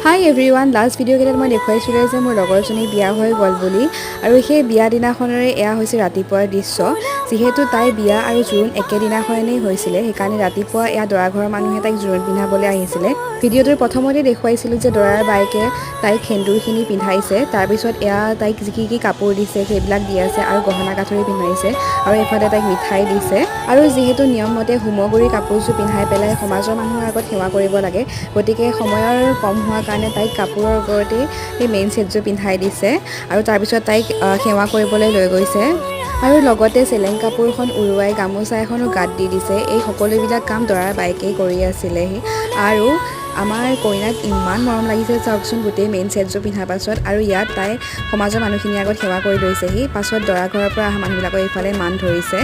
হাই everyone, last ভিডিঅ'কেইটাত মই দেখুৱাইছিলোঁ যে মোৰ লগৰজনী বিয়া হৈ গ'ল বুলি আৰু সেই বিয়া দিনাখনৰে এয়া হৈছে ৰাতিপুৱাৰ দৃশ্য। যিহেতু তাইৰ বিয়া আৰু জোৰোণ একেদিনাখনেই হৈছিলে, সেইকাৰণে ৰাতিপুৱা এয়া দৰা ঘৰৰ মানুহে তাইক জোৰোণ পিন্ধাবলৈ আহিছিলে। ভিডিঅ'টোৰ প্ৰথমতে দেখুৱাইছিলোঁ যে দৰাৰ বায়েকে তাইক সেন্দুৰখিনি পিন্ধাইছে। তাৰপিছত এয়া তাইক যি কি কাপোৰ দিছে, সেইবিলাক দি আছে আৰু গহনা গাঁঠৰি পিন্ধাইছে আৰু এইফালে তাইক মিঠাই দিছে। আৰু যিহেতু নিয়মমতে হোমগুৰি কাপোৰযোৰ পিন্ধাই পেলাই সমাজৰ মানুহৰ আগত সেৱা কৰিব লাগে, গতিকে সময়ৰ কম হোৱাৰ কাৰণে তাইক কাপোৰৰ ওপৰতেই সেই মেইন ছেটযোৰ পিন্ধাই দিছে আৰু তাৰপিছত তাইক সেৱা কৰিবলৈ লৈ গৈছে আৰু লগতে চেলেং কাপোৰখন উৰুৱাই গামোচা এখনো গাত দি দিছে। এই সকলোবিলাক কাম দৰাৰ বায়েকেই কৰি আছিলেহি। আৰু আমাৰ কইনাক ইমান মৰম লাগিছে, চাওকচোন, গোটেই মেইন ছেটযোৰ পিন্ধাৰ পাছত। আৰু ইয়াত তাই সমাজৰ মানুহখিনিৰ আগত সেৱা কৰি লৈছেহি। পাছত দৰা ঘৰৰ পৰা অহা মানুহবিলাকে এইফালে মান ধৰিছে।